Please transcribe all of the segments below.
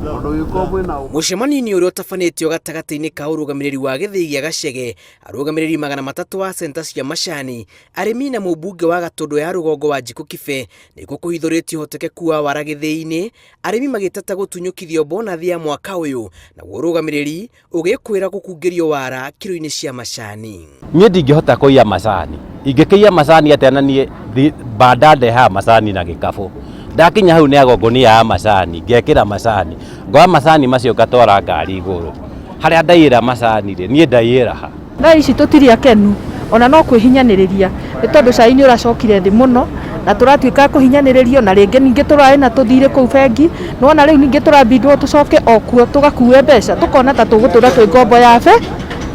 Mũcemanio-inĩ ũrĩa ũtabanĩtio gatagatĩ-inĩ ka ũrũgamĩrĩri wa gĩthĩi gĩa Gachege, arũgamĩrĩri 300 a centa cia macani, arĩmi na mũmbunge wa Gatũndũ ya rũgongo Wanjikũ Kibe, nĩkuo kũhithũrĩtio ũhotekeku wa wara gĩthĩi-inĩ, arĩmi magĩteta gũtunyũkithio bonathi ya mwaka ũyũ, naguo ũrũgamĩrĩri ũgĩkwĩra gũkungĩrio wara kiro-inĩ cia macani. Niĩ ndingĩhota kũiya macani. Ingĩkĩiya macani atĩa na niĩ banda ndehaga macani na gĩkabũ. Ndakinya hau nĩ ago ngũnia ya macani, ngekĩra macani. Ngoya macani macio ngatwara ngari igũrũ. Harĩa ndaiyĩra macani rĩ, niĩ ndaiyĩra ha? Thaa ici tũtirĩ akenu ona no kwĩhinyanĩrĩria nĩ tondũ cai nĩ ũracokire thĩ mũno na tũratuĩka a kũhinyanĩrĩrio na rĩngĩ ningĩ tũrarĩ na tũthirĩ kũu bengi nĩwona rĩu ningĩ tũrabindwo tũcoke o kuo tũgakue mbeca tũkona ta tũgũtũra twĩ ngombo ya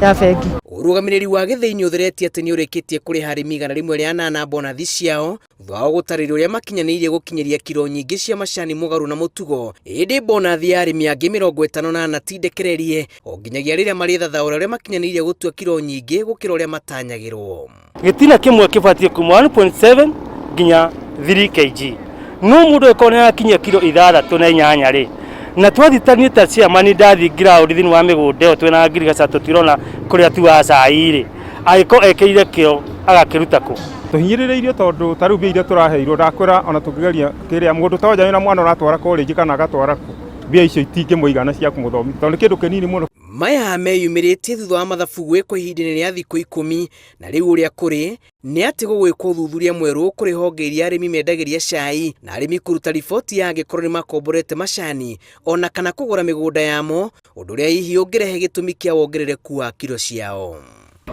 ya bengi. Ũrũgamĩrĩri wa gĩthĩi nĩ ũtheretie atĩ nĩ ũrĩkĩtie kũrĩha arĩmi 108 bonathi ciao thutha wao gũtarĩria ũrĩa makinyanĩirie gũkinyĩria kiro nyingĩ cia macani mũgarũ na mũtugo. Ĩndĩ bonathi ya arĩmi angĩ 54 ti ndekererie o nginyagia rĩrĩa marĩthathaũra ũrĩa makinyanĩirie gũtua kiro nyingĩ gũkĩra ũrĩa matanyagĩrwo. Gĩtina kĩmwe kĩbatiĩ kuma 1.7 nginya 3 kg. No mũndũ angĩkorwo nĩ arakinyia kiro ithathatũ na inyanya rĩ, na twathitanie ta chairman ndathiĩ ground thĩinĩ wa mĩgũnda ĩyo twĩna ngirigaca tũtirona kũrĩa tuaga cai rĩ, angĩkorwo ekĩrire kĩo agakĩruta kũ? Tũhinyĩrĩrĩirio tondũ ta rĩu mbia iria tũraheirwo ndakwĩra ona tũngĩgeria kĩrĩa mũndũ ta wanja wĩna mwana ũratwara college kana agatwara kũ, mbia icio itingĩmũigana cia kũmũthomithia tondũ nĩ kĩndũ kĩnini mũno. Maya meyumĩrĩtie thutha wa mathabu gwĩkwo ihinda-inĩ rĩa thikũ 10 na rĩu ũrĩa kũrĩ nĩ atĩ gũgwĩkwo ũthuthuria mwerũ kũrĩ honge iria arĩmi mendagĩria cai na arĩmi kũruta riboti ya angĩkorwo nĩ makomborete macani ona kana kũgũra mĩgũnda yamo, ũndũ ũrĩa hihi ũngĩrehe gĩtũmi kĩa wongerereku wa kiro ciao.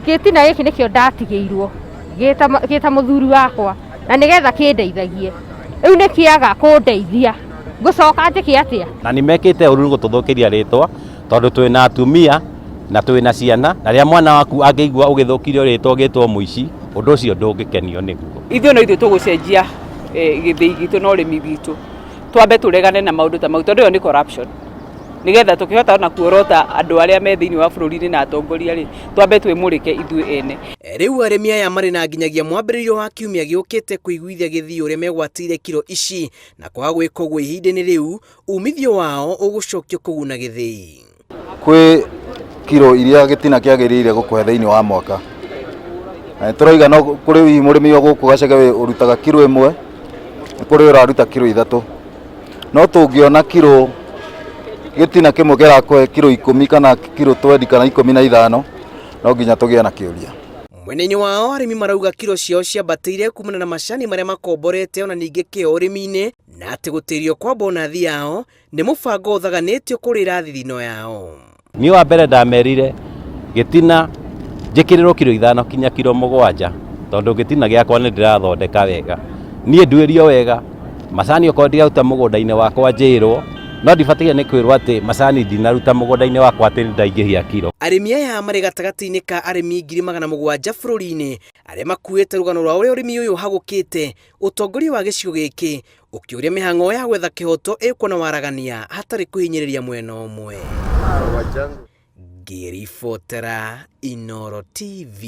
Gĩtina gĩkĩ nĩkĩo ndatigĩirwo gĩta mũthuri wakwa na nĩgetha kĩndeithagie, rĩu nĩ kĩaga kũndeithia, ngũcoka njĩke atĩa? Na nĩ mekĩte ũru nĩ gũtũthũkĩria rĩtwa tondũ twĩna atumia na twĩna ciana, na rĩrĩa mwana waku angĩigua ũgĩthũkirio rĩtwa ũgĩtwo mũici, ũndũ ũcio ndũngĩkenio nĩguo. Ithuĩ no ithuĩ tũgũcenjia gĩthĩi gitũ na ũrĩmi witũ, twambe tũregane na maũndũ ta mau tondũ ĩyo nĩ corruption. Nĩgetha tũkĩhota ona kuorota andũ arĩa me thĩinĩ wa bũrũri-inĩ na atongoria rĩ, twambe twĩmũrĩke ithuĩ ene. Rĩu arĩmi aya marĩ na nginyagia mwambĩrĩrio wa kiumia gĩũkĩte kũiguithia gĩthii ũrĩa megwatĩire kiro ici na kwaga gwĩka ũguo ihinda-inĩ rĩu umithio wao ũgũcokio kũguna gĩthĩi. Kwĩ kiro iria gĩtina kĩagĩrĩire gũkũhe thĩinĩ wa mwaka. Na nĩtũrauga no kũrĩ hihi mũrĩmi o gũkũ Gachege ũrutaga kiro 1, nĩ kũrĩ ũraruta kiro 3. No tũngĩona kiro gĩtina kĩmwe kĩrakũhe kiro 10 kana kiro 20 kana 15, no nginya tũgĩe na kĩũria. Mwena-inĩ wao arĩmi marauga kiro ciao ciambatĩire kumana na macani marĩa makomborete ona ningĩ kĩo ũrĩmi-inĩ na atĩ gũtĩrio kwa bonathi yao nĩ mũbango ũthaganĩtio kũrĩra thithino yao. Niĩ wa mbere ndamerire gĩtina njĩkĩrĩrwo kiro 5 kinya kiro 7 tondũ gĩtina gĩakwa nĩ ndĩrathondeka wega. Niĩ nduĩrio wega macani okorwo ndiraruta mũgũnda-inĩ wakwa njĩrwo, no ndibataire nĩ kwĩrwo atĩ macani ndinaruta mũgũnda-inĩ wakwa atĩ nĩ ndaingĩhia kiro. Arĩmi aya marĩ gatagatĩ-inĩ ka arĩmi 700,000 bũrũri-inĩ arĩa makuĩte rũgano rwa ũrĩa ũrĩmi ũyũ ũhagũkĩte. Ũtongoria wa gĩcigo gĩkĩ ũkĩũria mĩhang'o ya gwetha kĩhoto ĩkwo na waragania hatarĩ kũhinyĩrĩria mwena ũmwe. Ngĩribotera Inooro TV,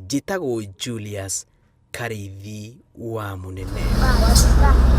njĩtagwo Julius Karĩithi wa Mũnene.